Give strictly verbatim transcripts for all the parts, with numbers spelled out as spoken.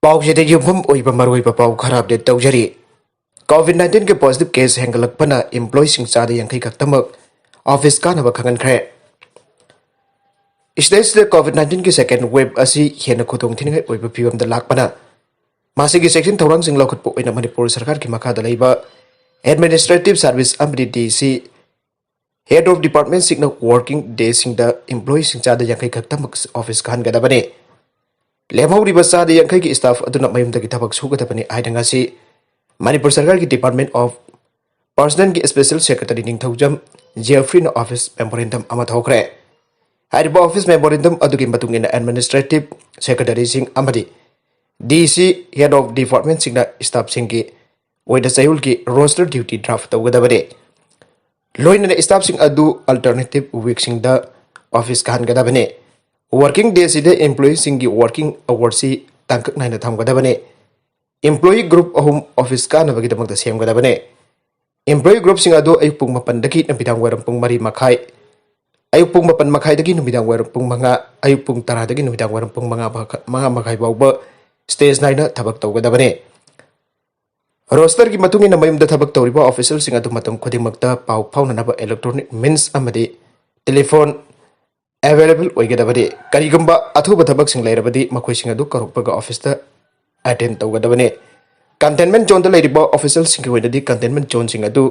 ꯄꯥꯎꯁꯤꯗ ꯌꯨꯝꯐꯝ ꯑꯣꯏꯕ ꯃꯔꯨꯑꯣꯏꯕ ꯄꯥꯎ ꯈꯔ ꯑꯞꯗꯦꯠ ꯇꯧꯖꯔꯤ꯫ ꯀꯣꯚꯤꯗ ꯅꯥꯏꯟꯇꯤꯟꯒꯤ ꯄꯣꯖꯤꯇꯤꯚ ꯀꯦꯁ ꯍꯦꯟꯒꯠꯂꯛꯄꯅ ꯏꯝꯄ꯭ꯂꯣꯌꯤꯁꯤꯡ ꯆꯥꯗ ꯌꯥꯡꯈꯩ ꯈꯛꯇꯃꯛ ꯑꯣꯐꯤꯁ ꯀꯥꯅꯕ ꯈꯪꯍꯟꯈ꯭ꯔꯦ꯫ ꯁ꯭ꯇꯦꯠꯁꯤꯗ ꯀꯣꯚꯤꯗ ꯅꯥꯏꯟꯇꯤꯟꯒꯤ ꯁꯦꯀꯦꯟ ꯋꯦꯕ ꯑꯁꯤ ꯍꯦꯟꯅ ꯈꯨꯗꯣꯡꯊꯤꯅꯤꯡꯉꯥꯏ ꯑꯣꯏꯕ ꯐꯤꯕꯝꯗ ꯂꯥꯛꯄꯅ ꯃꯁꯤꯒꯤ ꯆꯦꯛꯁꯤꯟ ꯊꯧꯔꯥꯡꯁꯤꯡ ꯂꯧꯈꯠꯄ ꯑꯣꯏꯅ ꯃꯅꯤꯄꯨꯔ ꯁꯔꯀꯥꯔꯒꯤ ꯃꯈꯥꯗ ꯂꯩꯕ ꯑꯦꯗꯃꯤꯅꯤꯁꯇ꯭ꯔꯦꯇꯤꯚ ꯁꯥꯔꯚꯤꯁ ꯑꯃꯗꯤ ꯗꯤ ꯁꯤ ꯍꯦꯗ ꯑꯣꯐ ꯗꯤꯄꯥꯔꯠꯃꯦꯟꯁꯤꯡꯅ ꯋꯥꯔꯀꯤꯡ ꯗꯦꯁꯤꯡꯗ ꯏꯝꯄ꯭ꯂꯣꯌꯤꯁꯤꯡ ꯆꯥꯗ ꯌꯥꯡꯈꯩ ꯈꯛꯇꯃꯛ ꯑꯣꯐꯤꯁ ꯀꯥꯍꯟꯒꯗꯕꯅꯤ꯫ ꯂꯦꯝꯍꯧꯔꯤꯕ ꯆꯥꯗ ꯌꯥꯡꯈꯩꯒꯤ ꯁ꯭ꯇꯥꯐ ꯑꯗꯨꯅ ꯃꯌꯨꯝꯗꯒꯤ ꯊꯕꯛ ꯁꯨꯒꯗꯕꯅꯤ ꯍꯥꯏꯅ ꯉꯁꯤ ꯃꯅꯤꯄꯨꯔ ꯁꯔꯀꯥꯔꯒꯤ ꯗꯤꯄꯥꯔꯠꯃꯦꯟ ꯑꯣꯐ ꯄꯔꯁꯅꯦꯜꯒꯤ ꯁ꯭ꯄꯦꯁꯦꯜ ꯁꯦꯀ꯭ꯔꯦꯇꯔꯤ ꯅꯤꯡꯊꯧꯖꯝ ꯖꯦꯐ꯭ꯔꯤꯅ ꯑꯣꯐꯤꯁ ꯃꯦꯃꯣꯔꯦꯟꯗꯝ ꯑꯃ ꯊꯧꯈ꯭ꯔꯦ꯫ ꯍꯥꯏꯔꯤꯕ ꯑꯣꯐꯤꯁ ꯃꯦꯃꯣꯔꯦꯟꯗꯝ ꯑꯗꯨꯒꯤ ꯃꯇꯨꯡ ꯏꯟꯅ ꯑꯦꯗꯃꯤꯅꯤꯁꯇ꯭ꯔꯦꯇꯤꯚ ꯁꯦꯀ꯭ꯔꯦꯇꯔꯤꯁꯤꯡ ꯑꯃꯗꯤ ꯗꯤ ꯁꯤ ꯍꯦꯗ ꯑꯣꯐ ꯗꯤꯄꯥꯔꯠꯃꯦꯟꯁꯤꯡꯅ ꯁ꯭ꯇꯥꯐꯁꯤꯡꯒꯤ ꯑꯣꯏꯅ ꯆꯌꯣꯜꯒꯤ ꯔꯣꯁꯇꯔ ꯗ꯭ꯌꯨꯇꯤ ꯗ꯭ꯔꯥꯐ ꯇꯧꯒꯗꯕꯅꯤ꯫ ꯂꯣꯏꯅꯅ ꯁ꯭ꯇꯥꯐꯁꯤꯡ ꯑꯗꯨ ꯑꯜꯇꯔꯅꯦꯇꯤꯚ ꯋꯤꯛꯁꯤꯡꯗ ꯑꯣꯐꯤꯁ ꯀꯥꯍꯟꯒꯗꯕꯅꯤ꯫ ꯋꯥꯔꯀꯤꯡ ꯗꯦꯁꯤꯗ ꯏꯝꯄ꯭ꯂꯣꯌꯤꯁꯤꯡꯒꯤ ꯋꯥꯔꯀꯤꯡ ꯑꯋꯥꯔꯁꯤ ꯇꯥꯡꯀꯛ ꯅꯥꯏꯅ ꯊꯝꯒꯗꯕꯅꯤ꯫ ꯏꯝꯄ꯭ꯂꯣꯌꯤ ꯒ꯭ꯔꯨꯞ ꯑꯍꯨꯝ ꯑꯣꯐꯤꯁ ꯀꯥꯅꯕꯒꯤꯗꯃꯛꯇ ꯁꯦꯝꯒꯗꯕꯅꯤ꯫ ꯏꯝꯄ꯭ꯂꯣꯌꯤ ꯒ꯭ꯔꯨꯞꯁꯤꯡ ꯑꯗꯨ ꯑꯌꯨꯛ ꯄꯨꯡ ꯃꯥꯄꯟꯗꯒꯤ ꯅꯨꯃꯤꯗꯥꯡ ꯋꯥꯏꯔꯝ ꯄꯨꯡ ꯃꯔꯤ ꯃꯈꯥꯏ, ꯑꯌꯨꯛ ꯄꯨꯡ ꯃꯥꯄꯟ ꯃꯈꯥꯏꯗꯒꯤ ꯅꯨꯃꯤꯗꯥꯡ ꯋꯥꯏꯔꯝ ꯄꯨꯡ ꯃꯉꯥ, ꯑꯌꯨꯛ ꯄꯨꯡ ꯇꯔꯥꯗꯒꯤ ꯅꯨꯃꯤꯗꯥꯡ ꯋꯥꯏꯔꯝ ꯄꯨꯡ ꯃꯉꯥ ꯃꯈꯥ-, ꯃꯉꯥ ꯃꯈꯥꯏ ꯐꯥꯎꯕ ꯁ꯭ꯇꯦꯖ ꯅꯥꯏꯅ ꯊꯕꯛ ꯇꯧꯒꯗꯕꯅꯤ꯫ ꯔꯣꯁꯇꯔꯒꯤ ꯃꯇꯨꯡ ꯏꯟꯅ ꯃꯌꯨꯝꯗ ꯊꯕꯛ ꯇꯧꯔꯤꯕ ꯑꯣꯐꯤꯁꯔꯁꯤꯡ ꯑꯗꯨ ꯃꯇꯝ ꯈꯨꯗꯤꯡꯃꯛꯇ ꯄꯥꯎ ꯐꯥꯎꯅꯅꯕ ꯏꯂꯦꯛꯇ꯭ꯔꯣꯅꯤꯛ ꯃꯤꯟꯁ ꯑꯃꯗꯤ ꯇꯦꯂꯤꯐꯣꯟ ꯑꯦꯚꯦꯂꯦꯕꯜ ꯑꯣꯏꯒꯗꯕꯅꯤ꯫ ꯀꯔꯤꯒꯨꯝꯕ ꯑꯊꯨꯕ ꯊꯕꯛꯁꯤꯡ ꯂꯩꯔꯕꯗꯤ ꯃꯈꯣꯏꯁꯤꯡ ꯑꯗꯨ ꯀꯧꯔꯛꯄꯒ ꯑꯣꯐꯤꯁꯇ ꯑꯦꯇꯦꯟ ꯇꯧꯒꯗꯕꯅꯤ꯫ ꯀꯟꯇꯦꯟꯃꯦꯟ ꯖꯣꯟꯗ ꯂꯩꯔꯤꯕ ꯑꯣꯐꯤꯁꯔꯁꯤꯡꯒꯤ ꯑꯣꯏꯅꯗꯤ ꯀꯟꯇꯦꯟꯃꯦꯟ ꯖꯣꯟꯁꯤꯡ ꯑꯗꯨ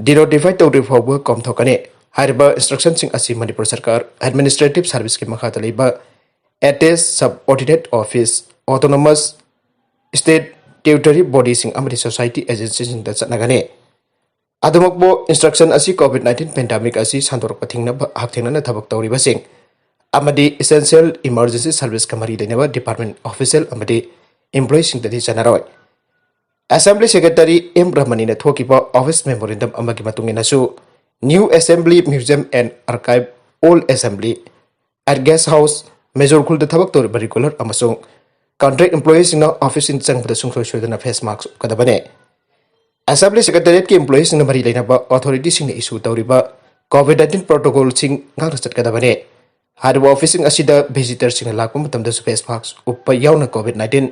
ꯗꯤꯅꯣꯇꯤꯐꯥꯏ ꯇꯧꯗ꯭ꯔꯤꯕ ꯐꯥꯎꯕ ꯀꯣꯝꯊꯣꯛꯀꯅꯤ꯫ ꯍꯥꯏꯔꯤꯕ ꯏꯟꯁꯇ꯭ꯔꯛꯁꯟꯁꯤꯡ ꯑꯁꯤ ꯃꯅꯤꯄꯨꯔ ꯁꯔꯀꯥꯔ ꯑꯦꯗꯃꯤꯅꯤꯁꯇ꯭ꯔꯦꯇꯤꯚ ꯁꯥꯔꯚꯤꯁꯀꯤ ꯃꯈꯥꯗ ꯂꯩꯕ attach subordinate office, autonomous state statutory ꯕꯣꯗꯤꯁꯤꯡ ꯑꯃꯗꯤ ꯁꯣꯁꯥꯏꯇꯤ ꯑꯦꯖꯦꯟꯁꯤꯁꯤꯡꯗ ꯆꯠꯅꯒꯅꯤ꯫ ꯑꯗꯨꯃꯛꯄꯨ, ꯏꯟꯁꯇ꯭ꯔꯛꯁꯟ ꯑꯁꯤ ꯀꯣꯚꯤꯗ ꯅꯥꯏꯟꯇꯤꯟ ꯄꯦꯟꯗꯦꯃꯤꯛ ꯑꯁꯤ ꯁꯟꯗꯣꯔꯛꯄ ꯊꯤꯡꯅꯕ ꯍꯛꯊꯦꯡꯅꯅ ꯊꯕꯛ ꯇꯧꯔꯤꯕꯁꯤꯡ ꯑꯃꯗꯤ ꯏꯁꯦꯟꯁꯤꯌꯦꯜ ꯏꯃꯔꯖꯦꯟꯁꯤ ꯁꯥꯔꯚꯤꯁꯀ ꯃꯔꯤ ꯂꯩꯅꯕ ꯗꯤꯄꯥꯔꯠꯃꯦꯟ ꯑꯣꯐꯤꯁꯤꯌꯦꯜ ꯑꯃꯗꯤ ꯏꯝꯄ꯭ꯂꯣꯌꯤꯁꯤꯡꯗꯗꯤ ꯆꯠꯅꯔꯣꯏ꯫ ꯑꯦꯁꯦꯝꯕ꯭ꯂꯤ ꯁꯦꯀ꯭ꯔꯦꯇꯔꯤ ꯑꯦꯝ ꯔꯃꯅꯤꯅ ꯊꯣꯛꯈꯤꯕ ꯑꯣꯐꯤꯁ ꯃꯦꯃꯣꯔꯦꯟꯗꯝ ꯑꯃꯒꯤ ꯃꯇꯨꯡ ꯏꯟꯅꯁꯨ, new assembly museum and archive, old assembly, at guest house, major ꯈꯨꯜꯗ ꯊꯕꯛ ꯇꯧꯔꯤꯕ ꯔꯤꯒꯨꯂꯔ ꯑꯃꯁꯨꯡ ꯀꯟꯇ꯭ꯔꯦꯛ ꯏꯝꯄ꯭ꯂꯣꯌꯤꯁꯤꯡꯅ ꯑꯣꯐꯤꯁꯁꯤꯡ ꯆꯪꯕꯗ ꯁꯨꯡꯁꯣꯏ ꯁꯣꯏꯗꯅ ꯐꯦꯁ ꯃꯥꯁꯛ ꯎꯞꯀꯗꯕꯅꯤ꯫ ꯑꯦꯁꯦꯝꯕ꯭ꯂꯤ ꯁꯦꯀ꯭ꯔꯦꯇꯔꯤꯌꯦꯠꯀꯤ ꯏꯝꯄ꯭ꯂꯣꯌꯤꯁꯤꯡꯅ ꯃꯔꯤ ꯂꯩꯅꯕ ꯑꯣꯊꯣꯔꯤꯇꯤꯁꯤꯡꯅ ꯏꯁꯨ ꯇꯧꯔꯤꯕ ꯀꯣꯚꯤꯗ ꯅꯥꯏꯟꯇꯤꯟ ꯄ꯭ꯔꯣꯇꯣꯀꯣꯜꯁꯤꯡ ꯉꯥꯛꯅ ꯆꯠꯀꯗꯕꯅꯤ꯫ ꯍꯥꯏꯔꯤꯕ ꯑꯣꯐꯤꯁꯁꯤꯡ ꯑꯁꯤꯗ ꯚꯤꯖꯤꯇꯔꯁꯤꯡꯅ ꯂꯥꯛꯄ ꯃꯇꯝꯗꯁꯨ ꯐꯦꯁ ꯃꯥꯁꯛ ꯎꯞꯄ ꯌꯥꯎꯅ ꯀꯣꯚꯤꯗ ꯅꯥꯏꯟꯇꯤꯟ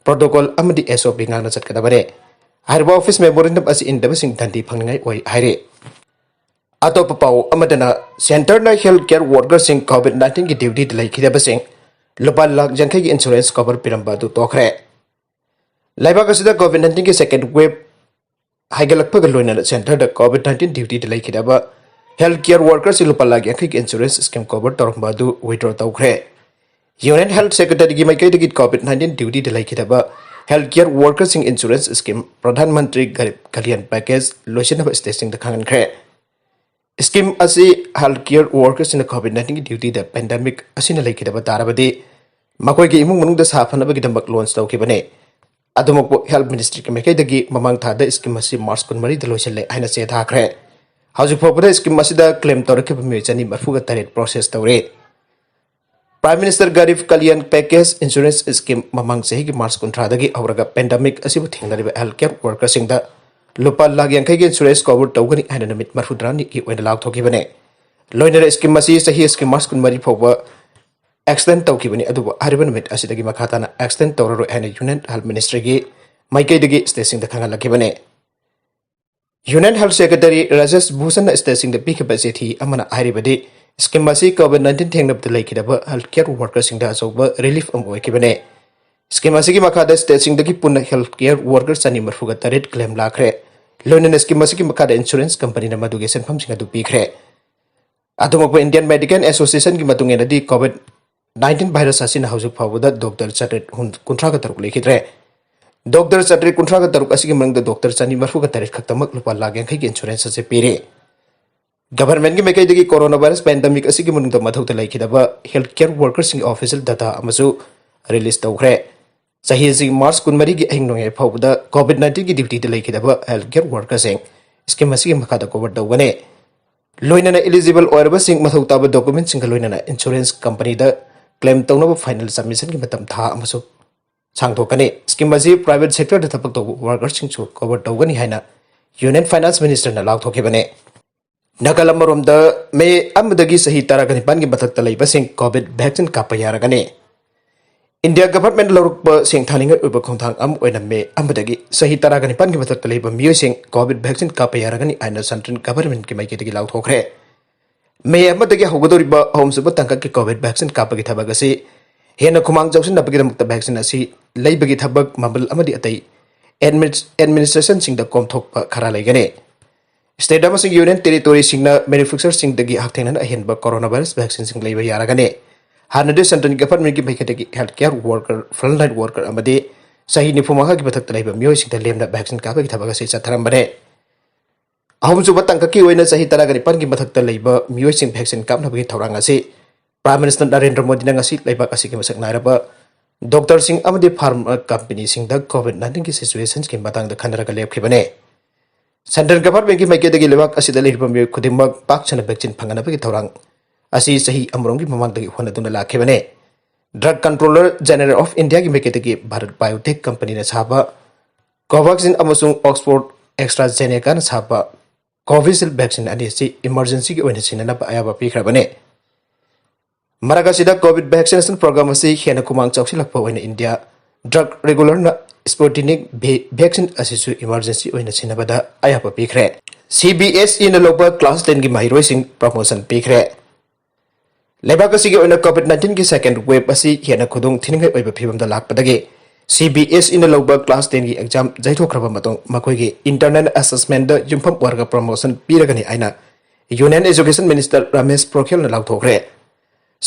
ꯄ꯭ꯔꯣꯇꯣꯀꯣꯜ ꯑꯃꯗꯤ ꯑꯦꯁ ꯑꯣ ꯄꯤ ꯉꯥꯛꯅ ꯆꯠꯀꯗꯕꯅꯤ꯫ ꯍꯥꯏꯔꯤꯕ ꯑꯣꯐꯤꯁ ꯃꯦꯃꯣꯔꯦꯟꯗꯝ ꯑꯁꯤ ꯏꯟꯗꯕꯁꯤꯡ ꯗꯟꯗꯤ ꯐꯪꯅꯤꯡꯉꯥꯏ ꯑꯣꯏ ꯍꯥꯏꯔꯤ꯫ ꯑꯇꯣꯞꯄ ꯄꯥꯎ ꯑꯃꯗꯅ, ꯁꯦꯟꯇꯔꯅ ꯍꯦꯜꯊ ꯀꯦꯌꯔ ꯋꯥꯔꯀꯔꯁꯤꯡ ꯀꯣꯚꯤꯗ ꯅꯥꯏꯟꯇꯤꯟꯒꯤ ꯗ꯭ꯌꯨꯇꯤꯗ ꯂꯩꯈꯤꯗꯕꯁꯤꯡ ꯂꯨꯄꯥ ꯂꯥꯈ ꯌꯥꯡꯈꯩꯒꯤ ꯏꯟꯁꯨꯔꯦꯟꯁ ꯀꯣꯚꯔ ꯄꯤꯔꯝꯕ ꯑꯗꯨ ꯇꯣꯛꯈ꯭ꯔꯦ꯫ ꯂꯩꯕꯥꯛ ꯑꯁꯤꯗ ꯀꯣꯚꯤꯗ ꯅꯥꯏꯟꯇꯤꯟꯒꯤ ꯁꯦꯀꯦꯟ ꯋꯦꯕ ꯍꯥꯏꯒꯠꯂꯛꯄꯒ ꯂꯣꯏꯅꯅ ꯁꯦꯟꯇꯔꯗ ꯀꯣꯚꯤꯗ ꯅꯥꯏꯟꯇꯤꯟ ꯗ꯭ꯌꯨꯇꯤꯗ ꯂꯩꯈꯤꯗꯕ ꯍꯦꯜꯊ ꯀꯦꯌꯔ ꯋꯥꯔꯀꯔꯁꯤꯡ ꯂꯨꯄꯥ ꯂꯥꯈ ꯌꯥꯡꯈꯩꯒꯤ ꯏꯟꯁꯨꯔꯦꯟꯁ ꯁ꯭ꯀꯤꯝ ꯀꯣꯚꯔ ꯇꯧꯔꯝꯕ ꯑꯗꯨ ꯋꯤꯗ꯭ꯔꯣ ꯇꯧꯈ꯭ꯔꯦ꯫ ꯌꯨꯅꯤꯌꯟ ꯍꯦꯜꯊ ꯁꯦꯀ꯭ꯔꯦꯇꯔꯤꯒꯤ ꯃꯥꯏꯀꯩꯗꯒꯤ ꯀꯣꯚꯤꯗ ꯅꯥꯏꯟꯇꯤꯟ ꯗ꯭ꯌꯨꯇꯤꯗ ꯂꯩꯈꯤꯗꯕ health care ꯋꯥꯔꯀꯔꯁꯤꯡ insurance scheme Pradhan Mantri Garib Kalyan package ꯂꯣꯏꯁꯤꯟꯅꯕ ꯁ꯭ꯇꯦꯠꯁꯤꯡꯗ ꯈꯪꯍꯟꯈ꯭ꯔꯦ꯫ ꯁ꯭ꯀꯤꯝ ꯑꯁꯤ ꯍꯦꯜꯊ ꯀꯦꯌꯔ ꯋꯥꯔꯀꯔꯁꯤꯡꯅ ꯀꯣꯚꯤꯗ ꯅꯥꯏꯟꯇꯤꯟꯒꯤ ꯗ꯭ꯌꯨꯇꯤꯗ ꯄꯦꯟꯗꯦꯃꯤꯛ ꯑꯁꯤꯅ ꯂꯩꯈꯤꯗꯕ ꯇꯥꯔꯕꯗꯤ ꯃꯈꯣꯏꯒꯤ ꯏꯃꯨꯡ ꯃꯅꯨꯡꯗ ꯁꯥꯐꯅꯕꯒꯤꯗꯃꯛ ꯂꯣꯟꯆ ꯇꯧꯈꯤꯕꯅꯤ꯫ ꯑꯗꯨꯃꯛꯄꯨ ꯍꯦꯜꯊ ꯃꯤꯅꯤꯁꯇ꯭ꯔꯤꯒꯤ ꯃꯥꯏꯀꯩꯗꯒꯤ ꯃꯃꯥꯡ ꯊꯥꯗ ꯁ꯭ꯀꯤꯝ ꯑꯁꯤ ꯃꯥꯔꯆ ꯀꯨꯟꯃꯔꯤꯗ ꯂꯣꯏꯁꯤꯜꯂꯦ ꯍꯥꯏꯅ ꯆꯦ ꯊꯥꯈ꯭ꯔꯦ꯫ ꯍꯧꯖꯤꯛ ꯐꯥꯎꯕꯗ ꯁ꯭ꯀꯤꯝ ꯑꯁꯤꯗ ꯀ꯭ꯂꯦꯝ ꯇꯧꯔꯛꯈꯤꯕ ꯃꯤꯑꯣꯏ ꯆꯅꯤ ꯃꯔꯤꯐꯨꯒ ꯇꯔꯦꯠ ꯄ꯭ꯔꯣꯁꯦꯁ ꯇꯧꯔꯦ꯫ Prime minister Garib Kalyan package insurance scheme ꯃꯃꯥꯡ ꯆꯍꯤꯒꯤ ꯃꯥꯔꯆ ꯀꯨꯟꯊ꯭ꯔꯥꯗꯒꯤ ꯍꯧꯔꯒ ꯄꯦꯟꯗꯦꯃꯤꯛ ꯑꯁꯤꯕꯨ ꯊꯦꯡꯅꯔꯤꯕ ꯍꯦꯜꯊ ꯀꯦꯌꯔ ꯋꯥꯔꯀꯔꯁꯤꯡꯗ ꯂꯨꯄꯥ ꯂꯥꯈ ꯌꯥꯡꯈꯩꯒꯤ ꯏꯟꯁꯨꯔꯦꯟꯁ ꯀꯣꯚꯔ ꯇꯧꯒꯅꯤ ꯍꯥꯏꯅ ꯅꯨꯃꯤꯠ ꯃꯔꯤꯐꯨꯇꯔꯥꯅꯤꯒꯤ ꯑꯣꯏꯅ ꯂꯥꯎꯊꯣꯛꯈꯤꯕꯅꯤ꯫ ꯂꯣꯏꯅꯅ ꯁ꯭ꯀꯤꯝ ꯑꯁꯤ ꯆꯍꯤ ꯑꯁꯤꯒꯤ ꯃꯥꯔꯆ ꯀꯨꯟꯃꯔꯤ ꯐꯥꯎꯕ ꯑꯦꯛꯁꯇꯦꯟ ꯇꯧꯈꯤꯕꯅꯤ, ꯑꯗꯨꯕꯨ ꯍꯥꯏꯔꯤꯕ ꯅꯨꯃꯤꯠ ꯑꯁꯤꯗꯒꯤ ꯃꯈꯥ ꯇꯥꯅ ꯑꯦꯛꯁꯇꯦꯟ ꯇꯧꯔꯔꯣꯏ ꯍꯥꯏꯅ ꯌꯨꯅꯤꯌꯟ ꯍꯦꯜꯊ ꯃꯤꯅꯤꯁꯇ꯭ꯔꯤꯒꯤ ꯃꯥꯏꯀꯩꯗꯒꯤ ꯁ꯭ꯇꯦꯠꯁꯤꯡꯗ ꯈꯪꯍꯜꯂꯛꯈꯤꯕꯅꯤ꯫ ꯌꯨꯅꯤꯌꯟ ꯍꯦꯜꯊ ꯁꯦꯀ꯭ꯔꯦꯇꯔꯤ ꯔꯥꯖꯦꯁ ꯚꯨꯁꯟꯅ ꯁ꯭ꯇꯦꯠꯁꯤꯡꯗ ꯄꯤꯈꯤꯕ ꯆꯤꯊꯤ ꯑꯃꯅ ꯍꯥꯏꯔꯤꯕꯗꯤ, ꯁ꯭ꯀꯤꯝ ꯑꯁꯤ ꯀꯣꯚꯤꯗ ꯅꯥꯏꯟꯇꯤꯟ ꯊꯦꯡꯅꯕꯗ ꯂꯩꯈꯤꯗꯕ ꯍꯦꯜꯊ ꯀꯦꯌꯔ ꯋꯥꯔꯀꯔꯁꯤꯡꯗ ꯑꯆꯧꯕ ꯔꯤꯂꯤꯐ ꯑꯃ ꯑꯣꯏꯈꯤꯕꯅꯤ꯫ ꯁ꯭ꯀꯤꯝ ꯑꯁꯤꯒꯤ ꯃꯈꯥꯗ ꯁ꯭ꯇꯦꯠꯁꯤꯡꯗꯒꯤ ꯄꯨꯟꯅ ꯍꯦꯜꯊ ꯀꯦꯌꯔ ꯋꯥꯔꯀꯔ ꯆꯅꯤ ꯃꯔꯤꯐꯨꯒ ꯇꯔꯦꯠ ꯀ꯭ꯂꯦꯝ ꯂꯥꯛꯈ꯭ꯔꯦ꯫ ꯂꯣꯏꯅꯅ ꯁ꯭ꯀꯤꯝ ꯑꯁꯤꯒꯤ ꯃꯈꯥꯗ ꯏꯟꯁꯨꯔꯦꯟꯁ ꯀꯝꯄꯅꯤꯅ ꯃꯗꯨꯒꯤ ꯁꯦꯟꯐꯝꯁꯤꯡ ꯑꯗꯨ ꯄꯤꯈ꯭ꯔꯦ꯫ ꯑꯗꯨꯃꯛꯄꯨ ꯏꯟꯗꯤꯌꯟ ꯃꯦꯗꯤꯀꯦꯜ ꯑꯦꯁꯣꯁꯤꯌꯦꯁꯟꯒꯤ ꯃꯇꯨꯡ ꯏꯟꯅꯗꯤ ꯀꯣꯚꯤꯗ ꯅꯥꯏꯟꯇꯤꯟ ꯚꯥꯏꯔꯁ ꯑꯁꯤꯅ ꯍꯧꯖꯤꯛ ꯐꯥꯎꯕꯗ ꯗꯣꯛꯇꯔ ꯆꯥꯇ꯭ꯔꯦꯠ ꯀꯨꯟꯊ꯭ꯔꯥꯒ ꯇꯔꯨꯛ ꯂꯩꯈꯤꯗ꯭ꯔꯦ꯫ ꯗꯣꯛꯇꯔ ꯆꯥꯇ꯭ꯔꯦꯠ ꯀꯨꯟꯊ꯭ꯔꯥꯒ ꯇꯔꯨꯛ ꯑꯁꯤꯒꯤ ꯃꯅꯨꯡꯗ ꯗꯣꯛꯇꯔ ꯆꯅꯤ ꯃꯔꯤꯐꯨꯒ ꯇꯔꯦꯠ ꯈꯛꯇꯃꯛ ꯂꯨꯄꯥ ꯂꯥꯈ ꯌꯥꯡꯈꯩꯒꯤ ꯏꯟꯁꯨꯔꯦꯟꯁ ꯑꯁꯤ ꯄꯤꯔꯤ꯫ ꯒꯚꯔꯟꯃꯦꯟꯠꯀꯤ ꯃꯥꯏꯀꯩꯗꯒꯤ ꯀꯣꯔꯣꯅꯥ ꯚꯥꯏꯔꯁ ꯄꯦꯟꯗꯦꯃꯤꯛ ꯑꯁꯤꯒꯤ ꯃꯅꯨꯡꯗ ꯃꯊꯧꯗ ꯂꯩꯈꯤꯗꯕ ꯍꯦꯜꯊ ꯀꯦꯌꯔ ꯋꯥꯔꯀꯔꯁꯤꯡꯒꯤ ꯑꯣꯐꯤꯁꯤꯌꯦꯜ ꯗꯥꯇꯥ ꯑꯃꯁꯨ ꯔꯤꯂꯤꯖ ꯇꯧꯈ꯭ꯔꯦ꯫ ꯆꯍꯤ ꯑꯁꯤꯒꯤ ꯃꯥꯔꯆ ꯀꯨꯟꯃꯔꯤꯒꯤ ꯑꯍꯤꯡ ꯅꯣꯡꯌꯥꯏ ꯐꯥꯎꯕꯗ ꯀꯣꯚꯤꯗ ꯅꯥꯏꯟꯇꯤꯟꯒꯤ ꯗ꯭ꯌꯨꯇꯤꯗ ꯂꯩꯈꯤꯗꯕ ꯍꯦꯜꯊ ꯀꯦꯌꯔ ꯋꯥꯔꯀꯔꯁꯤꯡ ꯁ꯭ꯀꯤꯝ ꯑꯁꯤꯒꯤ ꯃꯈꯥꯗ ꯀꯣꯚꯔ ꯇꯧꯒꯅꯤ꯫ ꯂꯣꯏꯅꯅ ꯏꯂꯤꯖꯤꯕꯜ ꯑꯣꯏꯔꯕꯁꯤꯡ ꯃꯊꯧ ꯇꯥꯕ ꯗꯣꯀꯨꯃꯦꯟꯠꯁꯤꯡꯒ ꯂꯣꯏꯅꯅ ꯏꯟꯁꯨꯔꯦꯟꯁ ꯀꯝꯄꯅꯤꯗ ꯀ꯭ꯂꯦꯝ ꯇꯧꯅꯕ ꯐꯥꯏꯅꯦꯜ ꯁꯕꯃꯤꯁꯟꯒꯤ ꯃꯇꯝ ꯊꯥ ꯑꯃꯁꯨ ꯁꯥꯡꯗꯣꯛꯀꯅꯤ꯫ ꯁ꯭ꯀꯤꯝ ꯑꯁꯤ ꯄ꯭ꯔꯥꯏꯚꯦꯠ ꯁꯦꯛꯇꯔꯗ ꯊꯕꯛ ꯇꯧꯕ ꯋꯥꯔꯀꯔꯁꯤꯡꯁꯨ ꯀꯣꯚꯔ ꯇꯧꯒꯅꯤ ꯍꯥꯏꯅ ꯌꯨꯅꯤꯌꯟ ꯐꯥꯏꯅꯥꯟꯁ ꯃꯤꯅꯤꯁꯇꯔꯅ ꯂꯥꯎꯊꯣꯛꯈꯤꯕꯅꯤ꯫ ꯅꯥꯀꯜ ꯑꯃꯔꯣꯝꯗ, ꯃꯦ ꯑꯃꯗꯒꯤ ꯆꯍꯤ ꯇꯔꯥꯒ ꯅꯤꯄꯥꯟꯒꯤ ꯃꯊꯛꯇ ꯂꯩꯕꯁꯤꯡ ꯀꯣꯚꯤꯗ ꯚꯦꯛꯁꯤꯟ ꯀꯥꯞꯄ ꯌꯥꯔꯒꯅꯤ꯫ ꯏꯟꯗꯤꯌꯥ ꯒꯚꯔꯟꯃꯦꯟꯠ ꯂꯧꯔꯛꯄ ꯁꯦꯡꯊꯥꯅꯤꯡꯉꯥꯏ ꯑꯣꯏꯕ ꯈꯣꯡꯊꯥꯡ ꯑꯃ ꯑꯣꯏꯅ ꯃꯦ ꯑꯃꯗꯒꯤ ꯆꯍꯤ ꯇꯔꯥꯒ ꯅꯤꯄꯥꯟꯒꯤ ꯃꯊꯛꯇ ꯂꯩꯕ ꯃꯤꯑꯣꯏꯁꯤꯡ ꯀꯣꯚꯤꯗ ꯚꯦꯛꯁꯤꯟ ꯀꯥꯞꯄ ꯌꯥꯔꯒꯅꯤ ꯍꯥꯏꯅ ꯁꯦꯟꯇ꯭ꯔꯦꯜ ꯒꯚꯔꯟꯃꯦꯟꯠꯀꯤ ꯃꯥꯏꯀꯩꯗꯒꯤ ꯂꯥꯎꯊꯣꯛꯈ꯭ꯔꯦ꯫ ꯃꯦ ꯑꯃꯗꯒꯤ ꯍꯧꯒꯗꯧꯔꯤꯕ ꯑꯍꯨꯝꯁꯨꯕ ꯇꯥꯡꯀꯛꯀꯤ ꯀꯣꯚꯤꯗ ꯚꯦꯛꯁꯤꯟ ꯀꯥꯞꯄꯒꯤ ꯊꯕꯛ ꯑꯁꯤ ꯍꯦꯟꯅ ꯈꯨꯃꯥꯡ ꯆꯥꯎꯁꯤꯟꯅꯕꯒꯤꯗꯃꯛꯇ ꯚꯦꯛꯁꯤꯟ ꯑꯁꯤ ꯂꯩꯕꯒꯤ ꯊꯕꯛ ꯃꯃꯜ ꯑꯃꯗꯤ ꯑꯇꯩ ꯑꯦꯗꯃꯤꯅꯤꯁ-, ꯑꯦꯗꯃꯤꯅꯤꯁꯇ꯭ꯔꯦꯁꯟꯁꯤꯡꯗ ꯀꯣꯝꯊꯣꯛꯄ ꯈꯔ ꯂꯩꯒꯅꯤ꯫ ꯁ꯭ꯇꯦꯠ ꯑꯃꯁꯨꯡ ꯌꯨꯅꯤꯌꯟ ꯇꯦꯔꯤꯇꯣꯔꯤꯁꯤꯡꯅ ꯃꯦꯅꯨꯐꯦꯛꯆꯔꯁꯤꯡꯗꯒꯤ ꯍꯛꯊꯦꯡꯅꯅ ꯑꯍꯦꯟꯕ ꯀꯣꯔꯣꯅꯥ ꯚꯥꯏꯔꯁ ꯚꯦꯛꯁꯤꯟꯁꯤꯡ ꯂꯩꯕ ꯌꯥꯔꯒꯅꯤ꯫ ꯍꯥꯟꯅꯗꯤ ꯁꯦꯟꯇ꯭ꯔꯦꯜ ꯒꯚꯔꯟꯃꯦꯟꯠꯀꯤ ꯃꯥꯏꯀꯩꯗꯒꯤ ꯍꯦꯜꯊ ꯀꯦꯌꯔ ꯋꯥꯔꯀꯔ, ꯐ꯭ꯔꯟꯂꯥꯏꯟ ꯋꯥꯔꯀꯔ ꯑꯃꯗꯤ ꯆꯍꯤ ꯅꯤꯐꯨ ꯃꯉꯥꯒꯤ ꯃꯊꯛꯇ ꯂꯩꯕ ꯃꯤꯑꯣꯏꯁꯤꯡꯗ ꯂꯦꯝꯅ ꯚꯦꯛꯁꯤꯟ ꯀꯥꯞꯄꯒꯤ ꯊꯕꯛ ꯑꯁꯤ ꯆꯠꯊꯔꯝꯕꯅꯤ꯫ ꯑꯍꯨꯝꯁꯨꯕ ꯇꯥꯡꯀꯛꯀꯤ ꯑꯣꯏꯅ ꯆꯍꯤ ꯇꯔꯥꯒ ꯅꯤꯄꯥꯟꯒꯤ ꯃꯊꯛꯇ ꯂꯩꯕ ꯃꯤꯑꯣꯏꯁꯤꯡ ꯚꯦꯛꯁꯤꯟ ꯀꯥꯞꯅꯕꯒꯤ ꯊꯧꯔꯥꯡ ꯑꯁꯤ ꯄ꯭ꯔꯥꯏꯝ ꯃꯤꯅꯤꯁꯇꯔ ꯅꯔꯦꯟꯗ꯭ꯔ ꯃꯣꯗꯤꯅ ꯉꯁꯤ ꯂꯩꯕꯥꯛ ꯑꯁꯤꯒꯤ ꯃꯁꯛ ꯅꯥꯏꯔꯕ ꯗꯣꯛꯇꯔꯁꯤꯡ ꯑꯃꯗꯤ ꯐꯥꯔꯃꯥ ꯀꯝꯄꯅꯤꯁꯤꯡꯗ ꯀꯣꯚꯤꯗ ꯅꯥꯏꯟꯇꯤꯟꯒꯤ ꯁꯤꯆꯨꯋꯦꯁꯟꯒꯤ ꯃꯇꯥꯡꯗ ꯈꯟꯅꯔꯒ ꯂꯦꯞꯈꯤꯕꯅꯤ꯫ ꯁꯦꯟꯇ꯭ꯔꯦꯜ ꯒꯚꯔꯟꯃꯦꯟꯠꯀꯤ ꯃꯥꯏꯀꯩꯗꯒꯤ ꯂꯩꯕꯥꯛ ꯑꯁꯤꯗ ꯂꯩꯔꯤꯕ ꯃꯤꯑꯣꯏ ꯈꯨꯗꯤꯡꯃꯛ ꯄꯥꯛ ꯁꯟꯅ ꯚꯦꯛꯁꯤꯟ ꯐꯪꯍꯟꯅꯕꯒꯤ ꯊꯧꯔꯥꯡ ꯑꯁꯤ ꯆꯍꯤ ꯑꯃꯔꯣꯝꯒꯤ ꯃꯃꯥꯡꯗꯒꯤ ꯍꯣꯠꯅꯗꯨꯅ ꯂꯥꯛꯈꯤꯕꯅꯤ꯫ ꯗ꯭ꯔꯒ ꯀꯟꯇ꯭ꯔꯣꯂꯔ ꯖꯦꯅꯔꯦꯜ ꯑꯣꯐ ꯏꯟꯗꯤꯌꯥꯒꯤ ꯃꯥꯏꯀꯩꯗꯒꯤ ꯚꯥꯔꯠ ꯕꯥꯏꯑꯣꯇꯦꯛ ꯀꯝꯄꯅꯤꯅ ꯁꯥꯕ ꯀꯣꯚꯥꯛꯁꯤꯟ ꯑꯃꯁꯨꯡ ꯑꯣꯛꯁꯐꯣꯔꯗ ꯑꯦꯛꯁꯇ꯭ꯔꯥꯖꯦꯅꯦꯀꯥꯅ ꯁꯥꯕ ꯀꯣꯚꯤꯁꯤꯜꯗ ꯚꯦꯛꯁꯤꯟ ꯑꯅꯤ ꯑꯁꯤ ꯏꯃꯔꯖꯦꯟꯁꯤꯒꯤ ꯑꯣꯏꯅ ꯁꯤꯖꯤꯟꯅꯅꯕ ꯑꯌꯥꯕ ꯄꯤꯈ꯭ꯔꯕꯅꯤ꯫ ꯃꯔꯛ ꯑꯁꯤꯗ, ꯀꯣꯚꯤꯗ ꯚꯦꯛꯁꯤꯅꯦꯁꯟ ꯄ꯭ꯔꯣꯒ꯭ꯔꯥꯝ ꯑꯁꯤ ꯍꯦꯟꯅ ꯈꯨꯃꯥꯡ ꯆꯥꯎꯁꯤꯜꯂꯛꯄ ꯑꯣꯏꯅ ꯏꯟꯗꯤꯌꯥ ꯗ꯭ꯔꯒ ꯔꯦꯒꯨꯂꯔꯅ ꯁ꯭ꯄꯨꯇꯤꯅꯤꯛ ꯚꯤ ꯚꯦꯛꯁꯤꯟ ꯑꯁꯤꯁꯨ ꯏꯃꯔꯖꯦꯟꯁꯤ ꯑꯣꯏꯅ ꯁꯤꯖꯤꯟꯅꯕꯗ ꯑꯌꯥꯕ ꯄꯤꯈ꯭ꯔꯦ꯫ ꯁꯤ ꯕꯤ ꯑꯦꯁ ꯏꯅ ꯂꯧꯕ ꯀ꯭ꯂꯥꯁ ꯇꯦꯟꯒꯤ ꯃꯍꯩꯔꯣꯏꯁꯤꯡ ꯄ꯭ꯔꯃꯣꯁꯟ ꯄꯤꯈ꯭ꯔꯦ꯫ ꯂꯩꯕꯥꯛ ꯑꯁꯤꯒꯤ ꯑꯣꯏꯅ ꯀꯣꯚꯤꯗ ꯅꯥꯏꯟꯇꯤꯟꯒꯤ ꯁꯦꯀꯦꯟꯗ ꯋꯦꯕ ꯑꯁꯤ ꯍꯦꯟꯅ ꯈꯨꯗꯣꯡ ꯊꯤꯅꯤꯡꯉꯥꯏ ꯑꯣꯏꯕ ꯐꯤꯕꯝꯗ ꯂꯥꯛꯄꯗꯒꯤ ꯁꯤ ꯕꯤ ꯑꯦꯁ ꯏꯅ ꯂꯧꯕ ꯀ꯭ꯂꯥꯁ ꯇꯦꯟꯒꯤ ꯑꯦꯛꯖꯥꯝ ꯌꯩꯊꯣꯛꯈ꯭ꯔꯕ ꯃꯇꯨꯡ ꯃꯈꯣꯏꯒꯤ ꯏꯟꯇꯔꯅꯦꯜ ꯑꯦꯁꯦꯁꯃꯦꯟꯗ ꯌꯨꯝꯐꯝ ꯑꯣꯏꯔꯒ ꯄ꯭ꯔꯃꯣꯁꯟ ꯄꯤꯔꯒꯅꯤ ꯍꯥꯏꯅ ꯌꯨꯅꯤꯌꯟ ꯑꯦꯖꯨꯀꯦꯁꯟ ꯃꯤꯅꯤꯁꯇꯔ ꯔꯃꯦꯁ ꯄꯣꯈ꯭ꯔꯤꯌꯥꯜꯅ ꯂꯥꯎꯊꯣꯛꯈ꯭ꯔꯦ꯫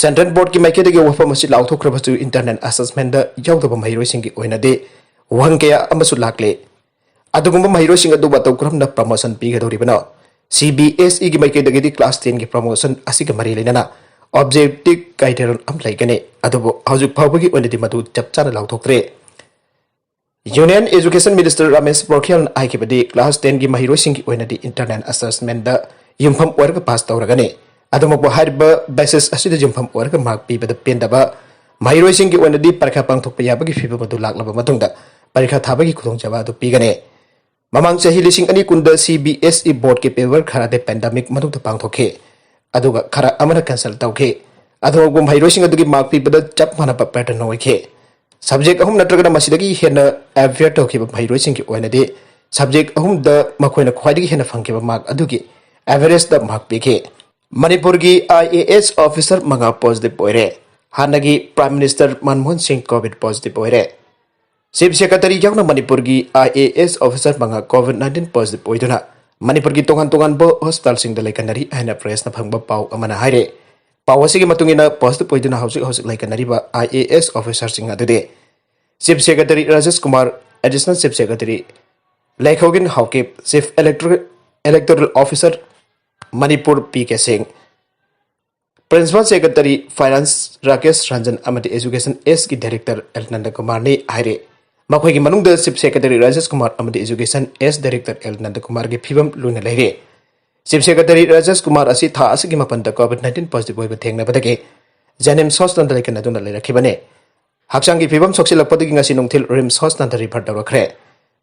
ꯁꯦꯟꯇ꯭ꯔꯦꯜ ꯕꯣꯔꯗꯀꯤ ꯃꯥꯏꯀꯩꯗꯒꯤ ꯋꯥꯐꯝ ꯑꯁꯤ ꯂꯥꯎꯊꯣꯛꯈ꯭ꯔꯕꯁꯨ, ꯏꯟꯇꯔꯅꯦꯜ ꯑꯦꯁꯦꯁꯃꯦꯟꯗ ꯌꯥꯎꯗꯕ ꯃꯍꯩꯔꯣꯏꯁꯤꯡꯒꯤ ꯑꯣꯏꯅꯗꯤ ꯋꯥꯍꯪ ꯀꯌꯥ ꯑꯃꯁꯨ ꯂꯥꯛꯂꯤ꯫ ꯑꯗꯨꯒꯨꯝꯕ ꯃꯍꯩꯔꯣꯏꯁꯤꯡ ꯑꯗꯨ ꯃꯇꯧ ꯀꯔꯝꯅ ꯄ꯭ꯔꯃꯣꯁꯟ ꯄꯤꯒꯗꯧꯔꯤꯕꯅꯣ? ꯁꯤ ꯕꯤ ꯑꯦꯁ ꯏꯒꯤ ꯃꯥꯏꯀꯩꯗꯒꯤꯗꯤ ꯀ꯭ꯂꯥꯁ ꯇꯦꯟꯒꯤ ꯄ꯭ꯔꯃꯣꯁꯟ ꯑꯁꯤꯒ ꯃꯔꯤ ꯂꯩꯅꯅ ꯑꯣꯕꯖꯦꯛꯇꯤꯚ ꯀ꯭ꯔꯥꯏꯇꯦꯔꯤꯌꯥ ꯑꯃ ꯂꯩꯒꯅꯤ, ꯑꯗꯨꯕꯨ ꯍꯧꯖꯤꯛ ꯐꯥꯎꯕꯒꯤ ꯑꯣꯏꯅꯗꯤ ꯃꯗꯨ ꯆꯞ ꯆꯥꯅ ꯂꯥꯎꯊꯣꯛꯇ꯭ꯔꯤ꯫ ꯌꯨꯅꯤꯌꯟ ꯑꯦꯖꯨꯀꯦꯁꯟ ꯃꯤꯅꯤꯁꯇꯔ ꯔꯃꯦꯁ ꯄꯣꯈ꯭ꯔꯤꯌꯥꯜꯅ ꯍꯥꯏꯈꯤꯕꯗꯤ, ꯀ꯭ꯂꯥꯁ ꯇꯦꯟꯒꯤ ꯃꯍꯩꯔꯣꯏꯁꯤꯡꯒꯤ ꯑꯣꯏꯅꯗꯤ ꯏꯟꯇꯔꯅꯦꯜ ꯑꯦꯁꯦꯁꯃꯦꯟꯗ ꯌꯨꯝꯐꯝ ꯑꯣꯏꯔꯒ ꯄꯥꯁ ꯇꯧꯔꯒꯅꯤ꯫ ꯑꯗꯨꯃꯛꯄꯨ, ꯍꯥꯏꯔꯤꯕ ꯕꯦꯁꯤꯁ ꯑꯁꯤꯗ ꯌꯨꯝꯐꯝ ꯑꯣꯏꯔꯒ ꯃꯥꯔꯛ ꯄꯤꯕꯗ ꯄꯦꯟꯗꯕ ꯃꯍꯩꯔꯣꯏꯁꯤꯡꯒꯤ ꯑꯣꯏꯅꯗꯤ ꯄꯔꯤꯈꯥ ꯄꯥꯡꯊꯣꯛꯄ ꯌꯥꯕꯒꯤ ꯐꯤꯕꯝ ꯑꯗꯨ ꯂꯥꯛꯂꯕ ꯃꯇꯨꯡꯗ ꯄꯔꯤꯈꯥ ꯊꯥꯕꯒꯤ ꯈꯨꯗꯣꯡꯆꯥꯕ ꯑꯗꯨ ꯄꯤꯒꯅꯤ꯫ ꯃꯃꯥꯡ ꯆꯍꯤ ꯂꯤꯁꯤꯡ ꯑꯅꯤ ꯀꯨꯟꯗ ꯁꯤ ꯕꯤ ꯑꯦꯁ ꯏ ꯕꯣꯔꯗꯀꯤ ꯄꯦꯄꯔ ꯈꯔꯗꯤ ꯄꯦꯟꯗꯦꯃꯤꯛ ꯃꯅꯨꯡꯗ ꯄꯥꯡꯊꯣꯛꯈꯤ, ꯑꯗꯨꯒ ꯈꯔ ꯑꯃꯅ ꯀꯦꯟꯁꯦꯜ ꯇꯧꯈꯤ꯫ ꯑꯗꯨꯒꯨꯝꯕ ꯃꯍꯩꯔꯣꯏꯁꯤꯡ ꯑꯗꯨꯒꯤ ꯃꯥꯔꯛ ꯄꯤꯕꯗ ꯆꯞ ꯃꯥꯟꯅꯕ ꯄꯦꯇꯔꯟ ꯑꯣꯏꯈꯤ꯫ ꯁꯕꯖꯦꯛ ꯑꯍꯨꯝ ꯅꯠꯇ꯭ꯔꯒꯅ ꯃꯁꯤꯗꯒꯤ ꯍꯦꯟꯅ ꯑꯦꯄꯤꯌꯔ ꯇꯧꯈꯤꯕ ꯃꯍꯩꯔꯣꯏꯁꯤꯡꯒꯤ ꯑꯣꯏꯅꯗꯤ ꯁꯕꯖꯦꯛ ꯑꯍꯨꯝꯗ ꯃꯈꯣꯏꯅ ꯈ꯭ꯋꯥꯏꯗꯒꯤ ꯍꯦꯟꯅ ꯐꯪꯈꯤꯕ ꯃꯥꯔꯛ ꯑꯗꯨꯒꯤ ꯑꯦꯚꯔꯦꯖꯇ ꯃꯥꯔꯛ ꯄꯤꯈꯤ꯫ ꯃꯅꯤꯄꯨꯔꯒꯤ ꯑꯥꯏ ꯑꯦ ꯑꯦꯁ ꯑꯣꯐꯤꯁꯥꯔ ꯃꯉꯥ ꯄꯣꯖꯤꯇꯤꯚ ꯑꯣꯏꯔꯦ꯫ ꯍꯥꯟꯅꯒꯤ ꯄ꯭ꯔꯥꯏꯝ ꯃꯤꯅꯤꯁꯇꯔ ꯃꯟꯃꯣꯍꯟ ꯁꯤꯡ ꯀꯣꯚꯤꯗ ꯄꯣꯖꯤꯇꯤꯚ ꯑꯣꯏꯔꯦ꯫ ꯆꯤꯐ ꯁꯦꯀ꯭ꯔꯦꯇꯔꯤ ꯌꯥꯎꯅ ꯃꯅꯤꯄꯨꯔꯒꯤ ꯑꯥꯏ ꯑꯦ ꯑꯦꯁ ꯑꯣꯐꯤꯁꯥꯔ ꯃꯉꯥ ꯀꯣꯚꯤꯗ ꯅꯥꯏꯟꯇꯤꯟ ꯄꯣꯖꯤꯇꯤꯚ ꯑꯣꯏꯗꯨꯅ ꯃꯅꯤꯄꯨꯔꯒꯤ ꯇꯣꯉꯥꯟ ꯇꯣꯉꯥꯟꯕ ꯍꯣꯁꯄꯤꯇꯥꯜꯁꯤꯡꯗ ꯂꯩꯀꯟꯅꯔꯤ ꯍꯥꯏꯅ ꯄ꯭ꯔꯦꯁꯅ ꯐꯪꯕ ꯄꯥꯎ ꯑꯃꯅ ꯍꯥꯏꯔꯦ꯫ ꯄꯥꯎ ꯑꯁꯤꯒꯤ ꯃꯇꯨꯡ ꯏꯟꯅ, ꯄꯣꯖꯤꯇꯤꯚ ꯑꯣꯏꯗꯨꯅ ꯍꯧꯖꯤꯛ ꯍꯧꯖꯤꯛ ꯂꯩꯀꯟꯅꯔꯤꯕ ꯑꯥꯏ ꯑꯦ ꯑꯦꯁ ꯑꯣꯐꯤꯁꯥꯔꯁꯤꯡ ꯑꯗꯨꯗꯤ chief secretary Rajesh Kumar, additional chief secretary Leikhogin Haokip, chief electoral officer Manipur P K Singh, principal secretary finance Rakesh Ranjan ꯑꯃꯗꯤ ꯑꯦꯖꯨꯀꯦꯁꯟ ꯑꯦꯁꯀꯤ ꯗꯥꯏꯔꯦꯛꯇꯔ ꯑꯦꯜ ꯅꯟꯗꯀꯨꯃꯥꯔꯅꯤ ꯍꯥꯏꯔꯤ꯫ ꯃꯈꯣꯏꯒꯤ ꯃꯅꯨꯡꯗ ꯆꯤꯐ ꯁꯦꯀ꯭ꯔꯦꯇꯔꯤ ꯔꯥꯖꯦꯁ ꯀꯨꯃꯥꯔ ꯑꯃꯗꯤ ꯑꯦꯖꯨꯀꯦꯁꯟ ꯑꯦꯁ ꯗꯥꯏꯔꯦꯛꯇꯔ ꯑꯦꯜ ꯅꯟꯗꯀꯨꯃꯥꯔꯒꯤ ꯐꯤꯕꯝ ꯂꯨꯅ ꯂꯩꯔꯤ꯫ ꯆꯤꯐ ꯁꯦꯀ꯭ꯔꯦꯇꯔꯤ ꯔꯥꯖꯦꯁ ꯀꯨꯃꯥꯔ ꯑꯁꯤ ꯊꯥ ꯑꯁꯤꯒꯤ ꯃꯥꯄꯟꯗ ꯀꯣꯚꯤꯗ ꯅꯥꯏꯟꯇꯤꯟ ꯄꯣꯖꯤꯇꯤꯚ ꯑꯣꯏꯕ ꯊꯦꯡꯅꯕꯗꯒꯤ ꯖꯦꯅꯤꯝꯁ ꯍꯣꯁꯄꯤꯇꯥꯜꯗ ꯂꯩꯀꯟꯅꯗꯨꯅ ꯂꯩꯔꯛꯈꯤꯕꯅꯤ꯫ ꯍꯛꯆꯥꯡꯒꯤ ꯐꯤꯕꯝ ꯁꯣꯛꯆꯤꯜꯂꯛꯄꯗꯒꯤ ꯉꯁꯤ ꯅꯨꯡꯊꯤꯜ ꯔꯤꯝꯁ ꯍꯣꯁꯄꯤꯇꯥꯜꯗ ꯔꯤꯐꯔ ꯇꯧꯔꯛꯈ꯭ꯔꯦ꯫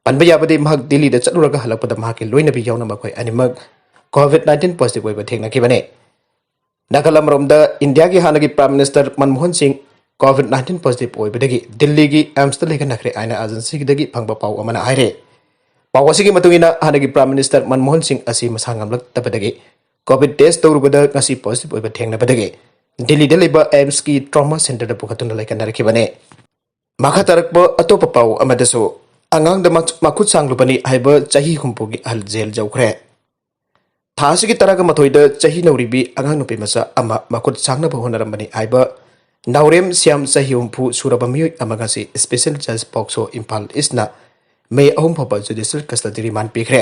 ꯄꯟꯕ ꯌꯥꯕꯗꯤ, ꯃꯍꯥꯛ ꯗꯤꯜꯂꯤꯗ ꯆꯠꯂꯨꯔꯒ ꯍꯜꯂꯛꯄꯗ ꯃꯍꯥꯛꯀꯤ ꯂꯣꯏꯅꯕꯤ ꯌꯥꯎꯅ ꯃꯈꯣꯏ ꯑꯅꯤꯃꯛ ꯀꯣꯚꯤꯗ ꯅꯥꯏꯟꯇꯤꯟ ꯄꯣꯖꯤꯇꯤꯚ ꯑꯣꯏꯕ ꯊꯦꯡꯅꯈꯤꯕꯅꯤ꯫ ꯅꯥꯀꯜ ꯑꯃꯔꯣꯝꯗ, ꯏꯟꯗꯤꯌꯥꯒꯤ ꯍꯥꯟꯅꯒꯤ ꯄ꯭ꯔꯥꯏꯝ ꯃꯤꯅꯤꯁꯇꯔ ꯃꯟꯃꯣꯍꯟ ꯁꯤꯡ ꯀꯣꯚꯤꯗ ꯅꯥꯏꯟꯇꯤꯟ ꯄꯣꯖꯤꯇꯤꯚ ꯑꯣꯏꯕꯗꯒꯤ ꯗꯤꯜꯂꯤꯒꯤ ꯑꯦꯝꯁꯇ ꯂꯩꯈꯠꯅꯈ꯭ꯔꯦ ꯍꯥꯏꯅ ꯑꯦꯖꯦꯟꯁꯤꯗꯒꯤ ꯐꯪꯕ ꯄꯥꯎ ꯑꯃꯅ ꯍꯥꯏꯔꯦ꯫ ꯄꯥꯎ ꯑꯁꯤꯒꯤ ꯃꯇꯨꯡ ꯏꯟꯅ, ꯍꯥꯟꯅꯒꯤ ꯄ꯭ꯔꯥꯏꯝ ꯃꯤꯅꯤꯁꯇꯔ ꯃꯟꯃꯣꯍꯟ ꯁꯤꯡ ꯑꯁꯤ ꯃꯁꯥ ꯉꯝꯂꯛꯇꯕꯗꯒꯤ ꯀꯣꯚꯤꯗ ꯇꯦꯁ ꯇꯧꯔꯨꯕꯗ ꯉꯁꯤ ꯄꯣꯖꯤꯇꯤꯚ ꯑꯣꯏꯕ ꯊꯦꯡꯅꯕꯗꯒꯤ ꯗꯤꯜꯂꯤꯗ ꯂꯩꯕ ꯑꯦꯝꯁꯀꯤ ꯇ꯭ꯔꯣꯃꯥ ꯁꯦꯟꯇꯔꯗ ꯄꯨꯈꯠꯇꯨꯅ ꯂꯩꯀꯟꯅꯔꯛꯈꯤꯕꯅꯤ꯫ ꯃꯈꯥ ꯇꯥꯔꯛꯄ ꯑꯇꯣꯞꯄ ꯄꯥꯎ ꯑꯃꯗꯁꯨ, ꯑꯉꯥꯡꯗ ꯃꯈꯨꯠ ꯁꯥꯡꯂꯨꯕꯅꯤ ꯍꯥꯏꯕ ꯆꯍꯤ ꯍꯨꯝꯐꯨꯒꯤ ꯑꯍꯜ ꯖꯦꯜ ꯌꯧꯈ꯭ꯔꯦ꯫ ꯊꯥ ꯑꯁꯤꯒꯤ ꯇꯔꯥꯒ ꯃꯥꯊꯣꯏꯗ ꯆꯍꯤ ꯅꯧꯔꯤꯕꯤ ꯑꯉꯥꯡ ꯅꯨꯄꯤ ꯃꯆꯥ ꯑꯃ ꯃꯈꯨꯠ ꯁꯥꯡꯅꯕ ꯍꯣꯠꯅꯔꯝꯕꯅꯤ ꯍꯥꯏꯕ ꯅꯥꯎꯔꯦꯝ ꯁ꯭ꯌꯥꯝ, ꯆꯍꯤ ꯍꯨꯝꯐꯨ ꯁꯨꯔꯕ ꯃꯤꯑꯣꯏ ꯑꯃ ꯉꯁꯤ ꯁ꯭ꯄꯦꯁꯦꯜ ꯖꯖ ꯄꯣꯛꯁꯣ ꯏꯝꯐꯥꯜ ꯏꯁꯅ ꯃꯦ ꯑꯍꯨꯝ ꯐꯥꯎꯕ ꯖꯨꯗꯤꯁꯤꯌꯦꯜ ꯀꯁꯇꯗꯤ ꯔꯤꯃꯥꯟ ꯄꯤꯈ꯭ꯔꯦ꯫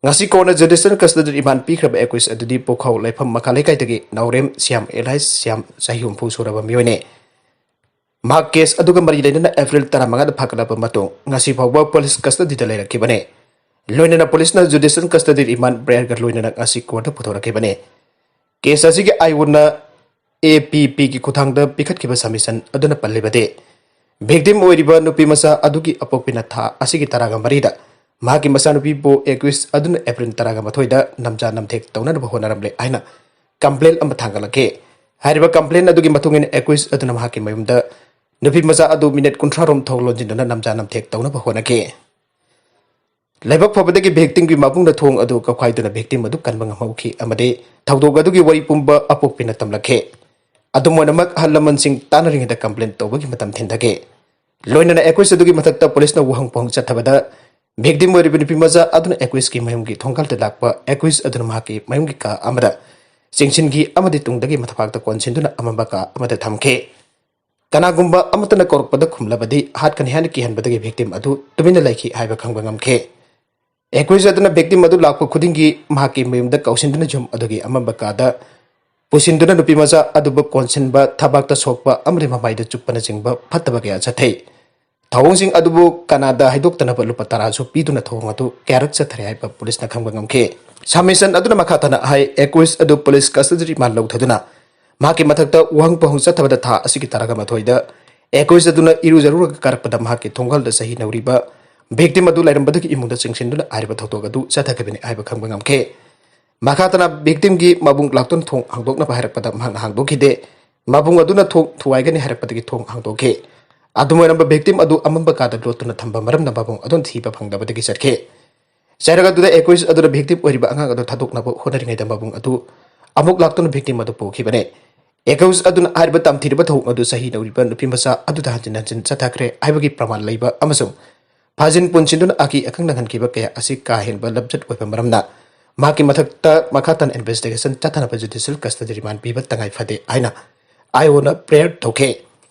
ꯉꯁꯤ ꯀꯣꯟꯅ ꯖꯨꯗꯤꯁꯤꯌꯦꯜ ꯀꯁꯇꯗꯤ ꯔꯤꯃꯥꯟ ꯄꯤꯈ꯭ꯔꯕ ꯑꯦꯀ꯭ꯌꯨꯁ ꯑꯗꯨꯗꯤ ꯄꯣꯈꯥꯎ ꯂꯩꯐꯝ ꯃꯈꯥ ꯂꯩꯀꯥꯏꯗꯒꯤ ꯅꯥꯎꯔꯦꯝ ꯁ꯭ꯌꯥꯝ ꯑꯦꯂꯥꯏꯁ ꯁ꯭ꯌꯥꯝ, ꯆꯍꯤ ꯍꯨꯝꯐꯨ ꯁꯨꯔꯕ ꯃꯤꯑꯣꯏꯅꯤ꯫ ꯃꯍꯥꯛ ꯀꯦꯁ ꯑꯗꯨꯒ ꯃꯔꯤ ꯂꯩꯅꯅ ꯑꯦꯄ꯭ꯔꯤꯜ ꯇꯔꯥꯃꯉꯥꯗ ꯐꯥꯒꯠꯂꯕ ꯃꯇꯨꯡ ꯉꯁꯤ ꯐꯥꯎꯕ ꯄꯨꯂꯤꯁ ꯀꯁꯇꯗꯤꯗ ꯂꯩꯔꯛꯈꯤꯕꯅꯤ꯫ ꯂꯣꯏꯅꯅ ꯄꯨꯂꯤꯁꯅ ꯖꯨꯗꯤꯁꯤꯌꯦꯜ ꯀꯁꯇꯗꯤ ꯔꯤꯃꯥꯟ ꯕ꯭ꯔꯦꯌꯔꯒ ꯂꯣꯏꯅꯅ ꯉꯁꯤ ꯀꯣꯔꯠꯇ ꯄꯨꯊꯣꯔꯛꯈꯤꯕꯅꯤ꯫ ꯀꯦꯁ ꯑꯁꯤꯒꯤ ꯑꯥꯏ ꯑꯣꯅ ꯑꯦ ꯄꯤ ꯄꯤꯒꯤ ꯈꯨꯠꯊꯥꯡꯗ ꯄꯤꯈꯠꯈꯤꯕ ꯁꯕꯃꯤꯁꯟ ꯑꯗꯨꯅ ꯄꯜꯂꯤꯕꯗꯤ, ꯚꯤꯛꯇꯤꯝ ꯑꯣꯏꯔꯤꯕ ꯅꯨꯄꯤ ꯃꯆꯥ ꯑꯗꯨꯒꯤ ꯑꯄꯣꯛꯄꯤꯅ ꯊꯥ ꯑꯁꯤꯒꯤ ꯇꯔꯥꯒ ꯃꯔꯤꯗ ꯃꯍꯥꯛꯀꯤ ꯃꯆꯥꯅꯨꯄꯤꯕꯨ ꯑꯦꯀ꯭ꯌꯨꯁ ꯑꯗꯨꯅ ꯑꯦꯄ꯭ꯔꯤꯜ ꯇꯔꯥꯒ ꯃꯥꯊꯣꯏꯗ ꯅꯝꯖꯥ ꯅꯝꯊꯦꯛ ꯇꯧꯅꯅꯕ ꯍꯣꯠꯅꯔꯝꯂꯦ ꯍꯥꯏꯅ ꯀꯝꯄ꯭ꯂꯦꯟ ꯑꯃ ꯊꯥꯡꯒꯠꯂꯛꯈꯤ꯫ ꯍꯥꯏꯔꯤꯕ ꯀꯝꯄ꯭ꯂꯦꯟ ꯑꯗꯨꯒꯤ ꯃꯇꯨꯡ ꯏꯟꯅ ꯑꯦꯀ꯭ꯌꯨꯁ ꯑꯗꯨꯅ ꯃꯍꯥꯛꯀꯤ ꯃꯌꯨꯝꯗ ꯅꯨꯄꯤ ꯃꯆꯥ ꯑꯗꯨ ꯃꯤꯅꯤꯠ ꯀꯨꯟꯊ꯭ꯔꯥ ꯔꯣꯝ ꯊꯣꯡ ꯂꯣꯟꯁꯤꯟꯗꯨꯅ ꯅꯝꯖꯥ ꯅꯝꯊꯦꯛ ꯇꯧꯅꯕ ꯍꯣꯠꯅꯈꯤ꯫ ꯂꯥꯏꯕꯛ ꯐꯕꯗꯒꯤ ꯚꯤꯛꯇꯤꯝꯒꯤ ꯃꯕꯨꯡꯅ ꯊꯣꯡ ꯑꯗꯨ ꯀꯧꯈꯥꯏꯗꯨꯅ ꯚꯤꯛꯇꯤꯝ ꯑꯗꯨ ꯀꯟꯕ ꯉꯝꯍꯧꯈꯤ ꯑꯃꯗꯤ ꯊꯧꯗꯣꯛ ꯑꯗꯨꯒꯤ ꯋꯥꯔꯤ ꯄꯨꯝꯕ ꯑꯄꯣꯛꯄꯤꯅ ꯇꯝꯂꯛꯈꯤ꯫ ꯑꯗꯨꯝ ꯑꯣꯏꯅꯃꯛ, ꯑꯍꯜ ꯂꯃꯟꯁꯤꯡ ꯇꯥꯟꯅꯔꯤꯉꯩꯗ ꯀꯝꯄ꯭ꯂꯦꯟ ꯇꯧꯕꯒꯤ ꯃꯇꯝ ꯊꯤꯟꯊꯈꯤ꯫ ꯂꯣꯏꯅꯅ ꯑꯦꯀ꯭ꯌꯨꯁ ꯑꯗꯨꯒꯤ ꯃꯊꯛꯇ ꯄꯨꯂꯤꯁꯅ ꯋꯥꯍꯪ ꯄꯥꯎꯍꯪ ꯆꯠꯊꯕꯗ, ꯚꯤꯛꯇꯤꯝ ꯑꯣꯏꯔꯤꯕ ꯅꯨꯄꯤ ꯃꯆꯥ ꯑꯗꯨꯅ ꯑꯦꯀ꯭ꯌꯨꯁꯀꯤ ꯃꯌꯨꯝꯒꯤ ꯊꯣꯡꯒꯥꯜꯗ ꯂꯥꯛꯄ ꯑꯦꯀ꯭ꯌꯨꯁ ꯑꯗꯨꯅ ꯃꯍꯥꯛꯀꯤ ꯃꯌꯨꯝꯒꯤ ꯀꯥ ꯑꯃꯗ ꯆꯦꯟꯁꯤꯟꯈꯤ ꯑꯃꯗꯤ ꯇꯨꯡꯗꯒꯤ ꯃꯊꯕꯥꯛꯇ ꯀꯣꯟꯁꯤꯟꯗꯨꯅ ꯑꯃꯝꯕ ꯀꯥ ꯑꯃꯗ ꯊꯝꯈꯤ꯫ ꯀꯅꯥꯒꯨꯝꯕ ꯑꯃꯠꯇꯅ ꯀꯧꯔꯛꯄꯗ ꯈꯨꯝꯂꯕꯗꯤ ꯍꯥꯠꯀꯅꯤ ꯍꯥꯏꯅ ꯀꯤꯍꯟꯕꯗꯒꯤ ꯚꯤꯛꯇꯤꯝ ꯑꯗꯨ ꯇꯨꯃꯤꯟꯅ ꯂꯩꯈꯤ ꯍꯥꯏꯕ ꯈꯪꯕ ꯉꯝꯈꯤ꯫ ꯑꯦꯀ꯭ꯌꯨꯁ ꯑꯗꯨꯅ ꯚꯤꯛꯇꯤꯝ ꯑꯗꯨ ꯂꯥꯛꯄ ꯈꯨꯗꯤꯡꯒꯤ ꯃꯍꯥꯛꯀꯤ ꯃꯌꯨꯝꯗ ꯀꯧꯁꯤꯟꯗꯨꯅ ꯌꯨꯝ ꯑꯗꯨꯒꯤ ꯑꯃꯝꯕ ꯀꯥꯗ ꯄꯨꯁꯤꯟꯗꯨꯅ ꯅꯨꯄꯤ ꯃꯆꯥ ꯑꯗꯨꯕꯨ ꯀꯣꯟꯁꯤꯟꯕ, ꯊꯕꯥꯛꯇ ꯁꯣꯛꯄ ꯑꯃꯗꯤ ꯃꯃꯥꯏꯗ ꯆꯨꯞꯄꯅꯆꯤꯡꯕ ꯐꯠꯇꯕ ꯀꯌꯥ ꯆꯠꯊꯩ꯫ ꯊꯧꯑꯣꯡꯁꯤꯡ ꯑꯗꯨꯕꯨ ꯀꯅꯥꯗ ꯍꯥꯏꯗꯣꯛꯇꯅꯕ ꯂꯨꯄꯥ ꯇꯔꯥꯁꯨ ꯄꯤꯗꯨꯅ ꯊꯧꯑꯣꯡ ꯑꯗꯨ ꯀꯌꯥꯔꯛ ꯆꯠꯊꯔꯦ ꯍꯥꯏꯕ ꯄꯨꯂꯤꯁꯅ ꯈꯪꯕ ꯉꯝꯈꯤ꯫ ꯁꯃꯤꯁꯟ ꯑꯗꯨꯅ ꯃꯈꯥ ꯇꯥꯅ ꯍꯥꯏ, ꯑꯦꯀ꯭ꯌꯨꯁ ꯑꯗꯨ ꯄꯨꯂꯤꯁ ꯀꯁꯇꯗꯤ ꯔꯤꯃꯥꯟ ꯂꯧꯊꯗꯨꯅ ꯃꯍꯥꯛꯀꯤ ꯃꯊꯛꯇ ꯋꯥꯍꯪ ꯄꯥꯎꯍꯪ ꯆꯠꯊꯕꯗ ꯊꯥ ꯑꯁꯤꯒꯤ ꯇꯔꯥꯒ ꯃꯥꯊꯣꯏꯗ ꯑꯦꯀ꯭ꯌꯨꯁ ꯑꯗꯨꯅ ꯏꯔꯨꯖꯔꯨꯔꯒ ꯀꯥꯔꯛꯄꯗ ꯃꯍꯥꯛꯀꯤ ꯊꯣꯡꯒꯥꯜꯗ ꯆꯍꯤ ꯅꯧꯔꯤꯕ ꯚꯤꯛꯇꯤꯝ ꯑꯗꯨ ꯂꯩꯔꯝꯕꯗꯒꯤ ꯏꯃꯨꯡꯗ ꯆꯪꯁꯤꯟꯗꯨꯅ ꯍꯥꯏꯔꯤꯕ ꯊꯧꯗꯣꯛ ꯑꯗꯨ ꯆꯠꯊꯈꯤꯕꯅꯤ ꯍꯥꯏꯕ ꯈꯪꯕ ꯉꯝꯈꯤ꯫ ꯃꯈꯥ ꯇꯥꯅ ꯚꯤꯛꯇꯤꯝꯒꯤ ꯃꯕꯨꯡ ꯂꯥꯛꯇꯨꯅ ꯊꯣꯡ ꯍꯥꯡꯗꯣꯛꯅꯕ ꯍꯥꯏꯔꯛꯄꯗ ꯃꯍꯥꯛꯅ ꯍꯥꯡꯗꯣꯛꯈꯤꯗꯦ꯫ ꯃꯕꯨꯡ ꯑꯗꯨꯅ ꯊꯣꯡ ꯊꯨꯒꯥꯏꯒꯅꯤ ꯍꯥꯏꯔꯛꯄꯗꯒꯤ ꯊꯣꯡ ꯍꯥꯡꯗꯣꯛꯈꯤ꯫ ꯑꯗꯨꯝ ꯑꯣꯏꯔꯝꯕ ꯚꯤꯛꯇꯤꯝ ꯑꯗꯨ ꯑꯃꯝꯕ ꯀꯥꯗ ꯂꯣꯠꯇꯨꯅ ꯊꯝꯕ ꯃꯔꯝꯅ ꯃꯕꯨꯡ ꯑꯗꯨꯅ ꯊꯤꯕ ꯐꯪꯗꯕꯗꯒꯤ ꯆꯠꯈꯤ꯫ ꯆꯩꯔꯛ ꯑꯗꯨꯗ ꯑꯦꯀ꯭ꯌꯨꯁ ꯑꯗꯨꯅ ꯚꯤꯛꯇꯤꯝ ꯑꯣꯏꯔꯤꯕ ꯑꯉꯥꯡ ꯑꯗꯨ ꯊꯥꯗꯣꯛꯅꯕ ꯍꯣꯠꯅꯔꯤꯉꯩꯗ ꯃꯕꯨꯡ ꯑꯗꯨ ꯑꯃꯨꯛ ꯂꯥꯛꯇꯨꯅ ꯚꯤꯛꯇꯤꯝ ꯑꯗꯨ ꯄꯨꯈꯤꯕꯅꯤ꯫ ꯑꯦꯀ꯭ꯌꯨꯁ ꯑꯗꯨꯅ ꯍꯥꯏꯔꯤꯕ ꯇꯝꯊꯤꯔꯕ ꯊꯧꯑꯣꯡ ꯑꯗꯨ ꯆꯍꯤ ꯅꯧꯔꯤꯕ ꯅꯨꯄꯤ ꯃꯆꯥ ꯑꯗꯨꯗ ꯍꯟꯖꯤꯟ ꯍꯟꯖꯤꯟ ꯆꯠꯊꯈ꯭ꯔꯦ ꯍꯥꯏꯕꯒꯤ ꯄ꯭ꯔꯃꯥꯟ ꯂꯩꯕ ꯑꯃꯁꯨꯡ ꯐꯥꯖꯤꯟ ꯄꯨꯟꯁꯤꯟꯗꯨꯅ ꯑꯀꯤ ꯑꯈꯪ ꯅꯪꯍꯟꯈꯤꯕ ꯀꯌꯥ ꯑꯁꯤ ꯀꯥ ꯍꯦꯟꯕ ꯂꯝꯆꯠ ꯑꯣꯏꯕ ꯃꯔꯝꯅ ꯃꯍꯥꯛꯀꯤ ꯃꯊꯛꯇ ꯃꯈꯥ ꯇꯥꯅ ꯏꯟꯚꯦꯁꯇꯤꯒꯦꯁꯟ ꯆꯠꯊꯅꯕ ꯖꯨꯗꯤꯁꯤꯌꯦꯜ ꯀꯁꯇꯗꯤ ꯔꯤꯃꯥꯟ ꯄꯤꯕ ꯇꯉꯥꯏ ꯐꯗꯦ ꯍꯥꯏꯅ ꯑꯥꯏ ꯑꯣꯅ ꯄ꯭ꯔꯦꯌꯔ ꯇꯧꯈꯤ꯫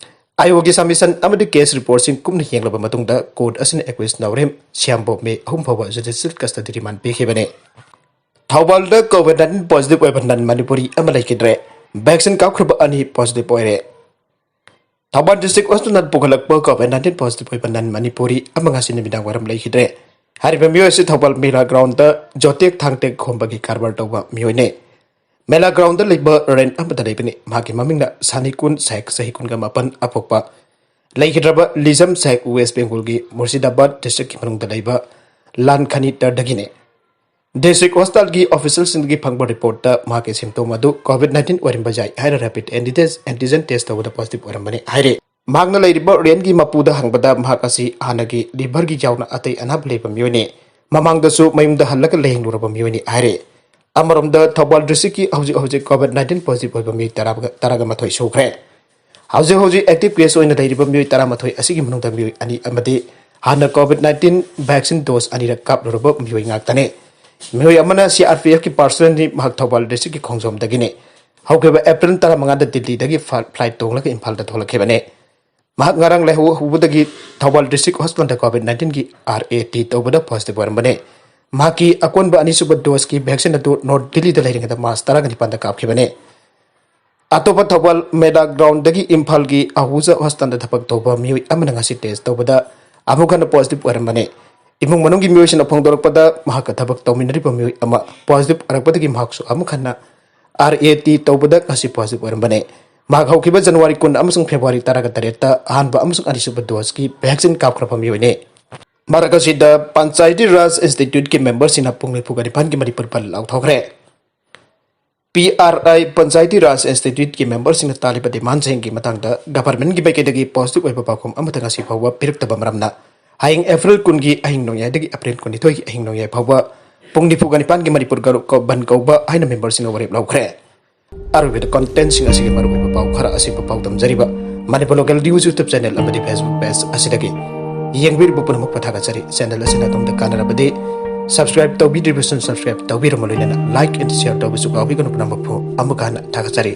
ꯑꯥꯏ ꯑꯣꯒꯤ ꯁꯕꯃꯤꯁꯟ ꯑꯃꯗꯤ ꯀꯦꯁ ꯔꯤꯄꯣꯔꯠꯁꯤꯡ ꯀꯨꯞꯅ ꯌꯦꯡꯂꯕ ꯃꯇꯨꯡꯗ ꯀꯣꯔꯠ ꯑꯁꯤꯅ ꯑꯦꯀ꯭ꯌꯨꯁ ꯅꯥꯎꯔꯦꯝ ꯁ꯭ꯌꯥꯝꯕꯣ ꯃꯦ ꯑꯍꯨꯝ ꯐꯥꯎꯕ ꯖꯨꯗꯤꯁꯤꯌꯦꯜ ꯀꯁꯇꯗꯤ ꯔꯤꯃꯥꯟ ꯄꯤꯈꯤꯕꯅꯤ꯫ ꯊꯧꯕꯥꯜꯗ ꯀꯣꯚꯤꯗ ꯅꯥꯏꯟꯇꯤꯟ ꯄꯣꯖꯤꯇꯤꯚ ꯑꯣꯏꯕ ꯅꯟ ꯃꯅꯤꯄꯨꯔꯤ ꯑꯃ ꯂꯩꯈꯤꯗ꯭ꯔꯦ꯫ ꯚꯦꯛꯁꯤꯟ ꯀꯥꯞꯈ꯭ꯔꯕ ꯑꯅꯤ ꯄꯣꯖꯤꯇꯤꯚ ꯑꯣꯏꯔꯦ꯫ ꯊꯧꯕꯥꯜ ꯗꯤꯁꯇ꯭ꯔꯤꯛ ꯍꯣꯁꯄꯤꯇꯥꯜ ꯄꯨꯈꯠꯂꯛꯄ ꯀꯣꯚꯤꯗ ꯅꯥꯏꯟꯇꯤꯟ ꯄꯣꯖꯤꯇꯤꯚ ꯑꯣꯏꯕ ꯅꯟ ꯃꯅꯤꯄꯨꯔꯤ ꯑꯃ ꯉꯁꯤ ꯅꯨꯃꯤꯗꯥꯡ ꯋꯥꯏꯔꯝ ꯂꯩꯈꯤꯗ꯭ꯔꯦ꯫ ꯍꯥꯏꯔꯤꯕ ꯃꯤꯑꯣꯏ ꯑꯁꯤ ꯊꯧꯕꯥꯜ ꯃꯦꯂꯥ ꯒ꯭ꯔꯥꯎꯟꯗ ꯖꯣꯇꯦꯛ ꯊꯥꯡ ꯇꯦꯛ ꯈꯣꯝꯕꯒꯤ ꯀꯔꯕꯥꯔ ꯇꯧꯕ ꯃꯤꯑꯣꯏꯅꯤ꯫ ꯃꯦꯂꯥ ꯒ꯭ꯔꯥꯎꯟꯗ ꯂꯩꯕ ꯔꯦꯟ ꯑꯃꯗ ꯂꯩꯕꯅꯤ꯫ ꯃꯍꯥꯛꯀꯤ ꯃꯃꯤꯡꯅ ꯁꯥꯅꯤꯀꯨꯟ ꯁꯦꯛ, ꯆꯍꯤ ꯀꯨꯟꯒ ꯃꯥꯄꯟ, ꯑꯄꯣꯛꯄ꯫ ꯂꯩꯈꯤꯗ꯭ꯔꯕ ꯂꯤꯖꯝ ꯁꯦꯛ ꯋꯦꯁ ꯕꯦꯡꯒꯣꯜꯒꯤ ꯃꯨꯔꯁꯤꯗꯥꯕꯥꯗ ꯗꯤꯁꯇ꯭ꯔꯤꯛꯀꯤ ꯃꯅꯨꯡꯗ ꯂꯩꯕ ꯂꯥꯟꯈꯅꯤ ꯇꯔꯗꯒꯤꯅꯤ꯫ ꯗꯤꯁꯇ꯭ꯔꯤꯛ ꯍꯣꯁꯄꯤꯇꯥꯜꯒꯤ ꯑꯣꯐꯤꯁꯤꯌꯦꯜꯁꯤꯡꯗꯒꯤ ꯐꯪꯕ ꯔꯤꯄꯣꯔꯠꯇ ꯃꯍꯥꯛꯀꯤ ꯁꯤꯝꯇꯣꯝ ꯑꯗꯨ ꯀꯣꯚꯤꯗ ꯅꯥꯏꯟꯇꯤꯟ ꯑꯣꯏꯔꯝꯕ ꯌꯥꯏ ꯍꯥꯏꯅ ꯔꯦꯄꯤꯗ ꯑꯦꯟꯇꯤꯖꯦꯟ, ꯑꯦꯟꯇꯤꯖꯦꯟ ꯇꯦꯁ ꯇꯧꯕꯗ ꯄꯣꯖꯤꯇꯤꯚ ꯑꯣꯏꯔꯝꯕꯅꯤ ꯍꯥꯏꯔꯦ꯫ ꯃꯍꯥꯛꯅ ꯂꯩꯔꯤꯕ ꯔꯦꯟꯒꯤ ꯃꯄꯨꯗ ꯍꯪꯕꯗ ꯃꯍꯥꯛ ꯑꯁꯤ ꯍꯥꯟꯅꯒꯤ ꯂꯤꯚꯔꯒꯤ ꯌꯥꯎꯅ ꯑꯇꯩ ꯑꯅꯥꯕ ꯂꯩꯕ ꯃꯤꯑꯣꯏꯅꯤ꯫ ꯃꯃꯥꯡꯗꯁꯨ ꯃꯌꯨꯝꯗ ꯍꯜꯂꯒ ꯂꯥꯌꯦꯡꯂꯨꯔꯕ ꯃꯤꯑꯣꯏꯅꯤ ꯍꯥꯏꯔꯦ꯫ ꯑꯃꯔꯣꯝꯗ ꯊꯧꯕꯥꯜ ꯗꯤꯁꯇ꯭ꯔꯤꯛꯀꯤ ꯍꯧꯖꯤꯛ ꯍꯧꯖꯤꯛ ꯀꯣꯚꯤꯗ ꯅꯥꯏꯟꯇꯤꯟ ꯄꯣꯖꯤꯇꯤꯚ ꯑꯣꯏꯕ ꯃꯤꯑꯣꯏ ꯇꯔꯥ, ꯇꯔꯥꯒ ꯃꯥꯊꯣꯏ ꯁꯨꯈ꯭ꯔꯦ꯫ ꯍꯧꯖꯤꯛ ꯍꯧꯖꯤꯛ ꯑꯦꯛꯇꯤꯚ ꯀꯦꯁ ꯑꯣꯏꯅ ꯂꯩꯔꯤꯕ ꯃꯤꯑꯣꯏ ꯇꯔꯥꯃꯥꯊꯣꯏ ꯑꯁꯤꯒꯤ ꯃꯅꯨꯡꯗ ꯃꯤꯑꯣꯏ ꯑꯅꯤ ꯑꯃꯗꯤ ꯍꯥꯟꯅ ꯀꯣꯚꯤꯗ ꯅꯥꯏꯟꯇꯤꯟ ꯚꯦꯛꯁꯤꯟ ꯗꯣꯁ ꯑꯅꯤꯔꯛ ꯀꯥꯞꯂꯨꯔꯕ ꯃꯤꯑꯣꯏ ꯉꯥꯛꯇꯅꯤ꯫ ꯃꯤꯑꯣꯏ ꯑꯃꯅ ꯁꯤ ꯑꯥꯔ ꯄꯤ ꯑꯦꯐꯀꯤ ꯄꯥꯔꯁꯣꯅꯦꯜꯅꯤ, ꯃꯍꯥꯛ ꯊꯧꯕꯥꯜ ꯗꯤꯁꯇ꯭ꯔꯤꯛꯀꯤ ꯈꯣꯡꯖꯣꯝꯗꯒꯤꯅꯤ꯫ ꯍꯧꯈꯤꯕ ꯑꯦꯄ꯭ꯔꯤꯜ ꯇꯔꯥꯃꯉꯥꯗ ꯗꯤꯜꯂꯤꯗꯒꯤ ꯐ-, ꯐ꯭ꯂꯥꯏꯠ ꯇꯣꯡꯂꯒ ꯏꯝꯐꯥꯜꯗ ꯊꯣꯛꯂꯛꯈꯤꯕꯅꯤ꯫ ꯃꯍꯥꯛ ꯉꯔꯥꯡ ꯂꯩꯍꯧꯕꯗꯒꯤ ꯊꯧꯕꯥꯜ ꯗꯤꯁꯇ꯭ꯔꯤꯛ ꯍꯣꯁꯄꯤꯇꯥꯜꯗ ꯀꯣꯚꯤꯗ ꯅꯥꯏꯟꯇꯤꯟꯒꯤ ꯑꯥꯔ ꯑꯦ ꯇꯤ ꯇꯧꯕꯗ ꯄꯣꯖꯤꯇꯤꯚ ꯑꯣꯏꯔꯝꯕꯅꯤ꯫ ꯃꯍꯥꯛꯀꯤ ꯑꯀꯣꯟꯕ ꯑꯅꯤꯁꯨꯕ ꯗꯣꯁꯀꯤ ꯚꯦꯛꯁꯤꯟ ꯑꯗꯨ ꯅꯣꯔꯠ ꯗꯤꯜꯂꯤꯗ ꯂꯩꯔꯤꯉꯩꯗ ꯃꯥꯔꯆ ꯇꯔꯥꯒ ꯅꯤꯄꯥꯟꯗ ꯀꯥꯞꯈꯤꯕꯅꯤ꯫ ꯑꯇꯣꯞꯄ ꯊꯧꯕꯥꯜ ꯃꯦꯂꯥ ꯒ꯭ꯔꯥꯎꯟꯗꯒꯤ ꯏꯝꯐꯥꯜꯒꯤ ꯑꯍꯨꯖꯥ ꯍꯣꯁꯄꯤꯇꯥꯜꯗ ꯊꯕꯛ ꯇꯧꯕ ꯃꯤꯑꯣꯏ ꯑꯃꯅ ꯉꯁꯤ ꯇꯦꯁ ꯇꯧꯕꯗ ꯑꯃꯨꯛ ꯍꯟꯅ ꯄꯣꯖꯤꯇꯤꯚ ꯑꯣꯏꯔꯝꯕꯅꯤ꯫ ꯏꯃꯨꯡ ꯃꯅꯨꯡꯒꯤ ꯃꯤꯑꯣꯏꯁꯤꯡꯅ ꯐꯣꯡꯗꯣꯔꯛꯄꯗ ꯃꯍꯥꯛꯀ ꯊꯕꯛ ꯇꯧꯃꯤꯟꯅꯔꯤꯕ ꯃꯤꯑꯣꯏ ꯑꯃ ꯄꯣꯖꯤꯇꯤꯚ ꯑꯣꯏꯔꯛꯄꯗꯒꯤ ꯃꯍꯥꯛꯁꯨ ꯑꯃꯨꯛ ꯍꯟꯅ ꯑꯥꯔ ꯑꯦ ꯇꯤ ꯇꯧꯕꯗ ꯉꯁꯤ ꯄꯣꯖꯤꯇꯤꯚ ꯑꯣꯏꯔꯝꯕꯅꯤ꯫ ꯃꯍꯥꯛ ꯍꯧꯈꯤꯕ ꯖꯅꯋꯥꯔꯤ ꯀꯨꯟ ꯑꯃꯁꯨꯡ ꯐꯦꯕ꯭ꯔꯨꯋꯥꯔꯤ ꯇꯔꯥꯒ ꯇꯔꯦꯠꯇ ꯑꯍꯥꯟꯕ ꯑꯃꯁꯨꯡ ꯑꯅꯤꯁꯨꯕ ꯗꯣꯁꯀꯤ ꯚꯦꯛꯁꯤꯟ ꯀꯥꯞꯈ꯭ꯔꯕ ꯃꯤꯑꯣꯏꯅꯤ꯫ ꯃꯔꯛ ꯑꯁꯤꯗ ꯄꯟꯆꯥꯌꯇꯤ ꯔꯥꯖ ꯏꯟꯁꯇꯤꯇ꯭ꯌꯨꯠꯀꯤ ꯃꯦꯝꯕꯔꯁꯤꯡꯅ ꯄꯨꯡ ꯅꯤꯐꯨꯒ ꯅꯤꯄꯥꯟꯒꯤ ꯃꯅꯤꯄꯨꯔ ꯕꯟ ꯂꯥꯎꯊꯣꯛꯈ꯭ꯔꯦ꯫ ꯄꯤ ꯑꯥꯔ ꯑꯥꯏ ꯄꯟꯆꯥꯌꯇꯤ ꯔꯥꯖ ꯏꯟꯁꯇꯤꯇ꯭ꯌꯨꯠꯀꯤ ꯃꯦꯝꯕꯔꯁꯤꯡꯅ ꯇꯥꯜꯂꯤꯕ ꯗꯤꯃꯥꯟꯁꯤꯡꯒꯤ ꯃꯇꯥꯡꯗ ꯒꯚꯔꯟꯃꯦꯟꯠꯀꯤ ꯃꯥꯏꯀꯩꯗꯒꯤ ꯄꯣꯖꯤꯇꯤꯚ ꯑꯣꯏꯕ ꯄꯥꯎꯈꯨꯝ ꯑꯃꯠꯇ ꯉꯁꯤ ꯐꯥꯎꯕ ꯄꯤꯔꯛꯇꯕ ꯃꯔꯝꯅ ꯍꯌꯦꯡ ꯑꯦꯄ꯭ꯔꯤꯜ ꯀꯨꯟꯒꯤ ꯑꯍꯤꯡ ꯅꯣꯡꯌꯥꯏꯗꯒꯤ ꯑꯦꯄ꯭ꯔꯤꯜ ꯀꯨꯟꯅꯤꯊꯣꯏꯒꯤ ꯑꯍꯤꯡ ꯅꯣꯡꯌꯥꯏ ꯐꯥꯎꯕ ꯄꯨꯡ ꯅꯤꯐꯨꯒ ꯅꯤꯄꯥꯟꯒꯤ ꯃꯅꯤꯄꯨꯔ ꯒ-, ꯀ-, ꯕꯟ ꯀꯧꯕ ꯍꯥꯏꯅ ꯃꯦꯝꯕꯔꯁꯤꯡꯅ ꯋꯥꯔꯦꯞ ꯂꯧꯈ꯭ꯔꯦ꯫ ꯑꯔꯣꯏꯕꯗ ꯀꯟꯇꯦꯟꯠꯁꯤꯡ ꯑꯁꯤꯒꯤ ꯃꯔꯨꯑꯣꯏꯕ ꯄꯥꯎ ꯈꯔ ꯑꯁꯤꯕꯨ ꯄꯥꯎꯗꯝꯖꯔꯤꯕ Manipur local news YouTube channel ꯑꯃꯗꯤ ꯐꯦꯁꯕꯨꯛ ꯄꯦꯖ ꯑꯁꯤꯗꯒꯤ ꯌꯦꯡꯕꯤꯔꯤꯕ ꯄꯨꯝꯅꯃꯛꯄꯨ ꯊꯥꯒꯠꯆꯔꯤ꯫ ꯆꯦꯅꯦꯜ ꯑꯁꯤꯅ ꯑꯗꯣꯝꯗ ꯀꯥꯟꯅꯔꯕꯗꯤ ꯁꯕꯁꯀ꯭ꯔꯥꯏꯕ ꯇꯧꯕꯤꯗ꯭ꯔꯤꯕꯁꯤꯡ ꯁꯕꯁꯀ꯭ꯔꯥꯏꯕ ꯇꯧꯕꯤꯔꯝꯃ ꯂꯣꯏꯅꯅ ꯂꯥꯏꯛ ꯑꯦꯟ ꯁꯤꯌꯔ ꯇꯧꯕꯁꯨ ꯀꯥꯎꯕꯤꯒꯅꯨ꯫ ꯄꯨꯝꯅꯃꯛꯄꯨ ꯑꯃꯨꯛꯀ ꯍꯟꯅ ꯊꯥꯒꯠꯆꯔꯤ꯫